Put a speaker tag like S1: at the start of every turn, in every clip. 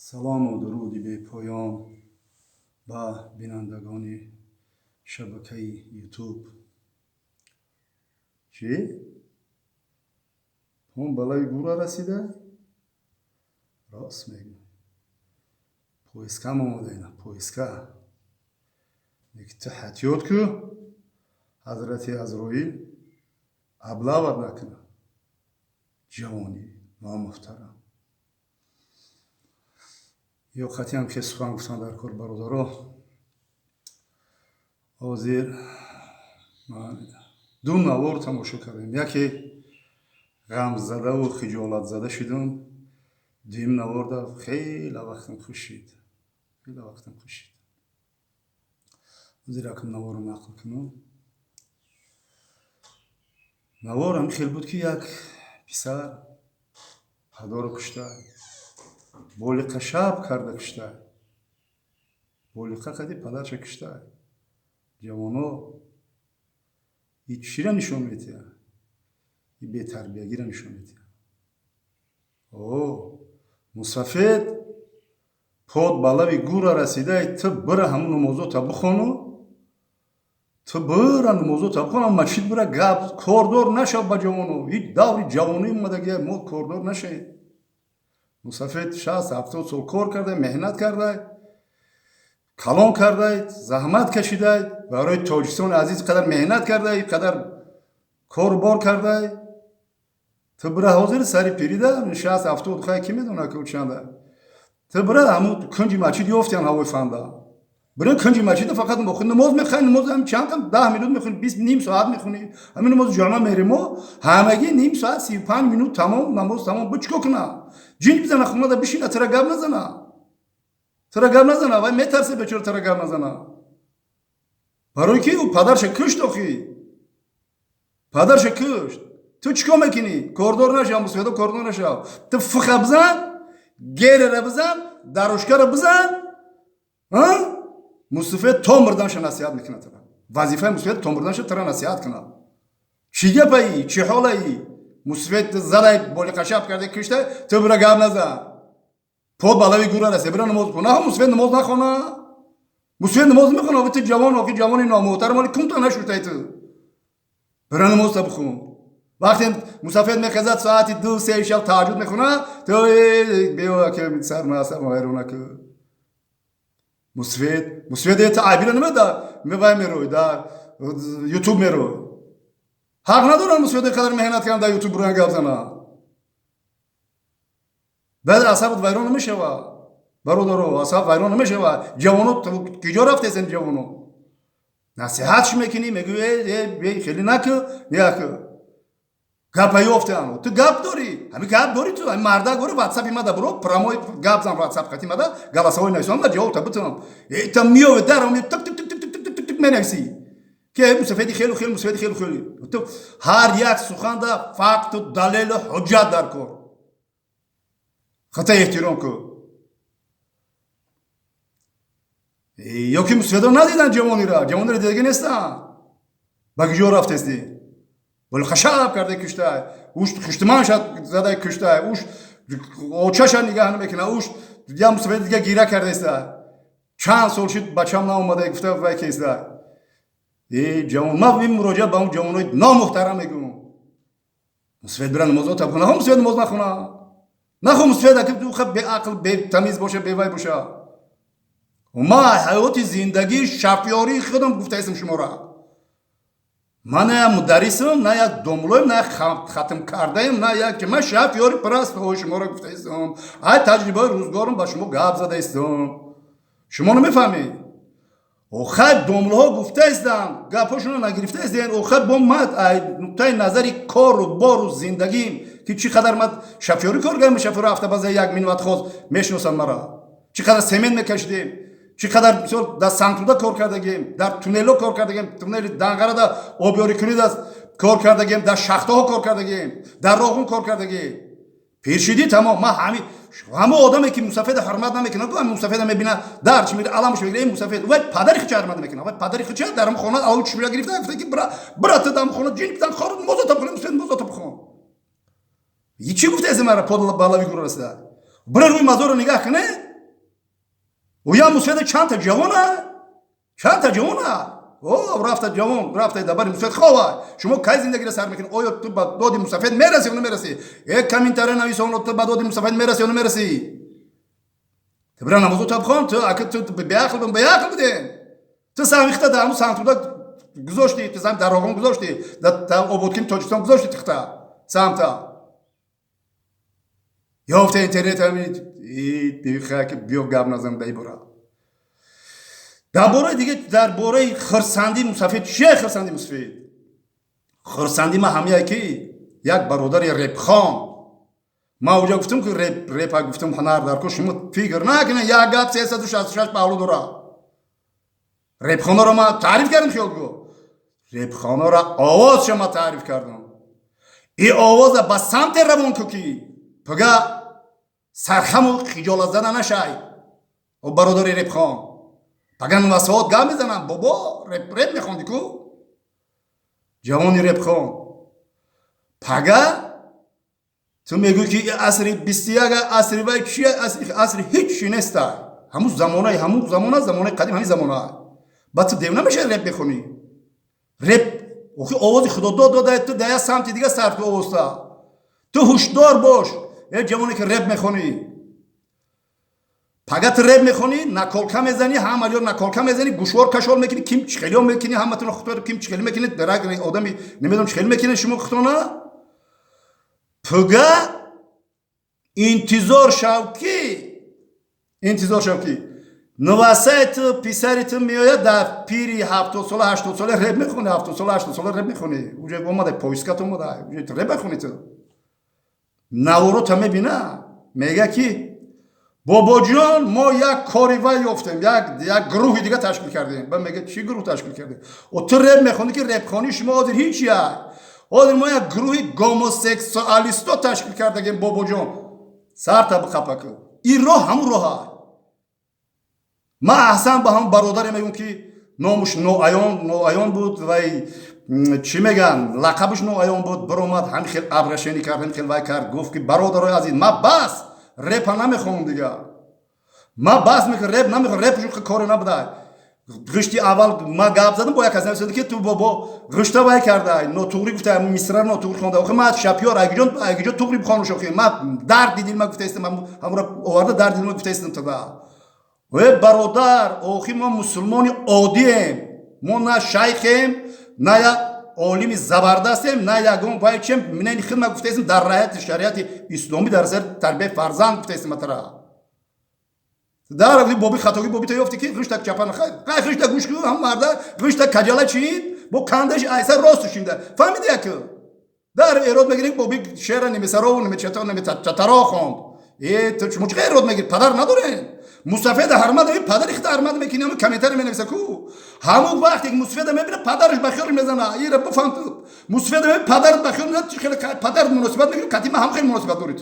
S1: Салому дуруди бепоён ба бинандагони шабакаи Ютуб. Чӣ? Он балаи гура расида? Рост мегӯ. Поискам омода ина, поиска. Лекин ту эҳтиёт ку, ҳазрати Азроил аблават накунад. Ҷавони номуҳтарам. Ё қатъиан ке сухан гуфтан дар кор, бародаро. Ҳозир ду навор тамошо кардем. Яке ғамзадаву хиҷолатзада шудум, дуюм наворда хеле вақтам хуш шид. Хеле вақтам хуш шид. Ҳозир якум наворро нақл кунам. Навор ҳамин хел буд, ки як писар падарро кушта, болиқа шаб карда кушта, болиқа қади падарша кушта. Ҷавоно, и чира нишон метиҳад? И бетарбиягиро нишон метиҳад. О мусафед под ба лави гура расидай, ту бира ҳамун намозота бихону, ту бира намозота бихон, масҷид бира, гап кордор нашав ба ҷавоно. Ҳеҷ даври ҷавонӣ омадагия, мо кордор нашавем. Мусафед 60-70 сол кор карда, меҳнат карда, калон карда, заҳмат кашида, барои Тоҷикистони азиз қадар меҳнат карда, қадар корубор карда. Ту бира ҳозир сари пирида, 60-70, хай, ки медона ки чанда, ту бира ҳамун кунҷи масҷид ёфтиям ҳавои фанда, бира кунҷи масҷида фақат намоз мехоҳӣ. Намоз чанд кам, 10 минут мехонӣ, 20, ним соат мехонӣ. Ҳамин намози ҷумъа меремо, ҳамагӣ ним соат, 35 минут, тамом, намоз тамом. Бу чикор куна? Ҷин бизана, хонада бишина, тара гап назана, тара гап назана. Вай метарсе, бечора, тара гап назана, барои ки ӯ падарша кушт. Охи, падарша кушт, ту чикор мекунӣ? Кордор нашав, мусоида кордор нашав. Ту фиха бизан, герера бизан, дарушкара бизан. Мусафед то мурданша насиҳат мекунад тара. Вазифаи мусафед то мурданша тара насиҳат кунад. Чӣ гапаи, чӣ ҳолаи? Мусафед задай, болиқашаб карда кушта, ту бира гап назан. Под балави гура расе, бира намоз бихон. Нахон, мусафед намоз нахона, мусафед намоз мехона. Ту ҷавон, охи, ҷавони номуҳтарам, оли кунта нашуштай, ту бира намозта бихон. Вақте мусафед мехезад соати 2-3 шаб, таҳаҷҷуд мехона, ту биё ки сар вайрона ку. Мусафед та айбира намеда мевай мерой, да Ютуб мерой. Ҳақ надорам мусафед қадар меҳнат кардам, дар Ютуб буроян гап зана. Баъд асабат вайрон намешавад, бародаро? Асаб вайрон намешавад? Ҷавоно киҷо рафтесен? Ҷавоно, насиҳатш мекунӣ, мегӯӣ, хеле накӯ, някӯ. Гапа ёфтеан, ту гап дорӣ, ҳами гап дорӣ, ту ҳами мардак дорӣ. Ватсапи мада буро, прямой гап зан, ватсап қати мада голосовой нависам, ма ҷавобта битунам. Та миёве дар тик тик тик тик тик тик тик менависӣ, ки мусафеди хелу хелу, мусафеди хелу хелу. Ту ҳар як суханда факту далелу ҳуҷҷат дар кор. Хата эҳтиром ку. Ё ки мусафедо надидан ҷавонира? Ҷавонира дидаги нестанд. Ба куҷо рафтестӣ? Болхашаб карда куштай, уш хуштуманша задай куштай, уш очаша нигаҳ намекуна, уш я мусафеди дига гира кардаиста, чанд сол шуд, бачам наомада, гуфта вай кеста. Э, ҷавон, ман ин муроҷиат ба он ҷавонои номуҳтарам мегӯм: мусафед бира намозота бихона. Мусафед намоз нахона, нахо. Мусафед аки беақл, бетамиз боша, бевай боша. Ма ҳаёти зиндагии шафёрии худам гуфтаистам шуморо. Ман на як мударрисам, на як домлоем, на як хатмкардаем, на як. Ман шафёри простой шуморо гуфтаистам, ай таҷрибаи рӯзгорам ба шумо гап задаистам. Шумо намефаҳмед. Охай, домлоҳо гуфтаистам, гапҳошонро нагирифтаистен. Охай, бо ман ай нуқтаи назари кору бору зиндагим, ки чӣ қадар ман шафёрӣ кор кардам, шафёри автобаза як минватхоз мешиносанд мара, чӣ қадар семент мекашидем, чӣ қадар, мисол, дар Сангтуда кор кардагем, дар туннелҳо кор кардагем, туннели Данғарада обёрикунид аст, кор кардагем, дар шахтаҳо кор кардагем, дар Роғун кор кардагем. Пиршидӣ тамом. Ман ҳами ҳама одаме ки мусафеда ҳурмат намекунад, ҳами мусафеда мебина, дар чи мегира, аламш мегира. Ин мусафед вай падари хича ҳурмат намекунад. Вай падари хича дар хона алав чишмира гирифта, гуфта ки бира, бира, ту дар хона ҷин бидан, хор, намозата бихон, мусафед намозата бихон. Чӣ гуфтаеси мара? Под балави гура расида, бира, рӯи мазорро нигаҳ куне. Оя мусфеда чандта ҷавона, чандта ҷавона о рафта, ҷавон рафта дар бари мусафед хова. Шумо кай зиндагиро сар мекунед? Оё ту ба доди мусафед мерасӣ ё намерасӣ? Э, комментария нависон, ту ба доди мусафед мерасӣ ё намерасӣ? Ту бира намозота бихон. Ту ака, ту беақл, беақл будем. Ту саҳмихта дар ҳамун Сантуда гузоштӣ, ту саҳм дар Роғон гузоштӣ, дар ободкини Тоҷикистон гузоштӣ, тихта самта ёфта интернет ҳами ки биё гап назан дар бора, дар бораи дига, дар бораи хирсандии мусафед. Чие хирсанди мусафед? Хирсанди ма ҳамяе ки як бародари репхон, ман уҷа гуфтам ки реп, репа гуфтам, ҳунар дар ко. Шумо фикр накунед, як гап 366 паҳлу дора. Репхонаро ма таъриф кардам, хиёл гу, репхонаро овозша ма таъриф кардам. И овоза ба самте равон ку, ки пага сархаму хиҷолат зада нашай. О бародари репхон, пага нувасоат гап мезанам, бобо, реп, реп мехонди ку, ҷавони репхон, пага ту мегӯӣ, ки асри 21, асри вай чия, асри ҳеҷ чи неста. Ҳамун замонаи, ҳамун замона, замонаи қадим, ҳамин замона. Ба ту дев намешавӣ, реп мехонӣ. Реп охи овози худодод дода, ту дар як самти дига сарф ку овозта. Ту ҳушдор бош, э ҷавоне ки реп мехонӣ. Пага ту реп мехонӣ, наколка мезанӣ, ҳама ҷо наколка мезанӣ, гӯшвор кашол мекунӣ, ким чихелиё мекунӣ, ҳаматон худтон ким чихелӣ мекунӣ, дарак одами намедонам чихелӣ мекунӣ шумо худтона. Пуга интизор шав, ки интизор шав, ки нувасаи ту, писари ту меояд, дар пири 70 сола, 80 сола реп мехонӣ, 70 сола, 80 сола реп мехонӣ. Уже омада поискат, омада уже реп мехонӣ. Ту наворота мебина, мега, ки бобоҷон, мо як кори вай ёфтем, як гурӯҳи дига ташкил кардем. Ба мега, чӣ гурӯҳ ташкил кардем? О, ту реп мехонӣ, ки репхонии шумо ҳозир ҳичия. Ҳозир мо як гурӯҳи гомосексуалисто ташкил кардагем. Бобоҷон, сарта биқапаку, ин роҳ ҳамун роҳа. Ман аҳсан ба ҳамн бародаре мегӯм, ки номуш ноаён, ноаён буд, вай чӣ мегӯянд, лақабаш ноаён буд, биромад, ҳамин хел обращение кард, ҳамин хел вай кард, гуфт, ки бародарои азиз, ма бас репа намехонам дига, ма бас мекунам, реп намехонам, реп коре набуда. Ғишти аввал ма гап задам бо як кас, нависода, ки ту бобо ғишта вай карда, нотуғрӣ гуфта, мисра нотуғрӣ хонда. Охи ма шапёр айгиҷон, айгиҷо туғрӣ бихонам? Охи ма дарди дил ма гуфтаистам, ҳамура оварда дарди дил ма гуфтаистам тада. Э бародар, охи мо мусулмони оддием, мо на шайхем, на як олими забардастем, на ягон вай чем. Минани хидма гуфтаистем, дар раҳати шариати исломӣ, дар сари тарбияи фарзанд гуфтаистем. Матара дар боби хатогӣ боби та ёфти, ки ғиштак чапан қай, ғишта гӯш ку, ҳам марда ғишта каҷала чин бо кандаш айса росту шинда, фаҳмиди? Яку дар эрод мегирӣ, боби шеъра немесарову немечатаро хонд. Э, ту шумо чӣ эрод мегирӣ? Падар надорем? Мусафеда ҳармад, падари хита ҳармад мекунӣ, ҳамун комментарий менависа ку. Ҳамун вақте ки мусафеда мебина, падараш ба хиёл мезана. Ира бифаҳм, ту мусафеда мебина, падарат ба хиёл мезана. Хеле падарат муносибат мекунӣ, катима ҳам хеле муносибат дорӣ.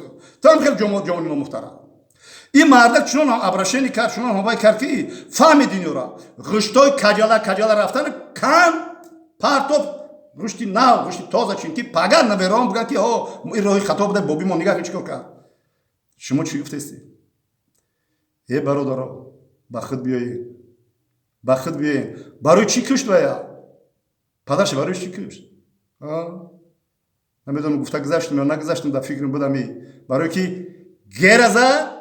S1: Ту ҳам хеле ҷавони номухтарам. Ин мардак чунон обращение кард, чунон ҳамвай кард, ки фаҳмид инёра, ғиштои каҷала каҷала рафтан кан партоф, ғишти нав, ғишти тоза чин, ки пага навераон бигӯянд, ки ҳо, ин роҳи хато буда, боби мо нигаҳ чӣ кор кард. Шумо чӣ гуфтестед? Э бародаро, ба худ биёед, ба худ биёед. Барои чӣ кушт вая падарша? Барои чӣ кушт? Намедонам, гуфта гузаштам ё нагузаштам, дар фикрам будами. Барое ки гера зад,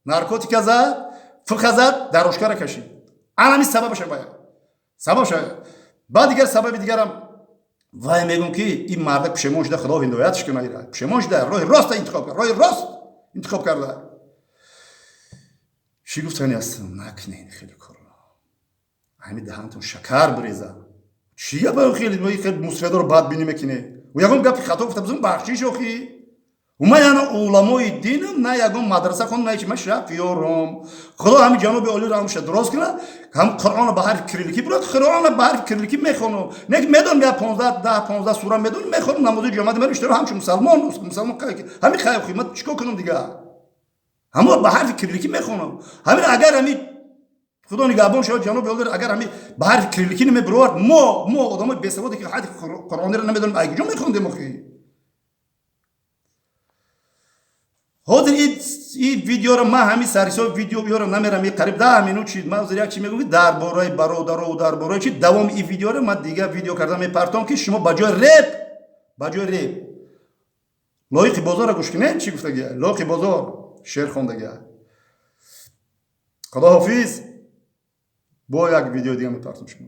S1: наркотика зад, фиқа зад, дарошкара кашид. Анами сабабаша бая, сабабаша. Баъд дигар сабаби дигарам вай мегӯм, ки ин мардак пушемон шуда, Худо ҳидоятш куна, ира пушемон шуда, роҳи роста интихоб кард, роҳи рост интихоб карда. Чӣ гуфтани ҳастам? Накунед хеле корро, ҳами даҳантон шакар биреза. Чӣ гапа? Хеле хеле мусфедоро бадбинӣ мекунед. Ягон гапи хато гуфта бизон, бахшиш. Охи ма яна уламои динам, на ягон мадраса хондам, на ҳеч. Ма шафиёром. Худо ҳами ҷаноби олиро ҳамша дурост кунад, ҳам Қуръонро ба ҳарфи кириликӣ бурад, Қуръонро ба ҳарфи кириликӣ мехонам. Не ки медонам, я 15, 10, 15 сура медонам, мехонам, намози ҷамоат мерам, иштиро ҳамчун мусалмон, мусалмон ҳами хай. Ма чӣ кор кунам дига? Ҳамо ба ҳарфи кириликӣ мехонам. Ҳамин агар ҳами Худо нигаҳбон шавад, ҷаноби олир, агар ҳами ба ҳарфи кириликӣ намебировард, мо одамои бесаводе, ки ҳарфи қуръониро намедонем, ай куҷо мехондем охи? Ҳозир и видеоро ман ҳамин сарҳисоби видео ёро намерам, қариб 10 минут шид. Ман ҳозир як чи мегӯм, ки дар бораи бародарову дар бораи чи давоми и видеоро ман дигар видео карда мепартом, ки шумо ба ҷои реп Лоиқи Бозорро гӯш кунед, чӣ гуфтагия. Лоиқи Бозор шеър хондагия. Худоҳофиз, бо як видео дига мепартом шумо.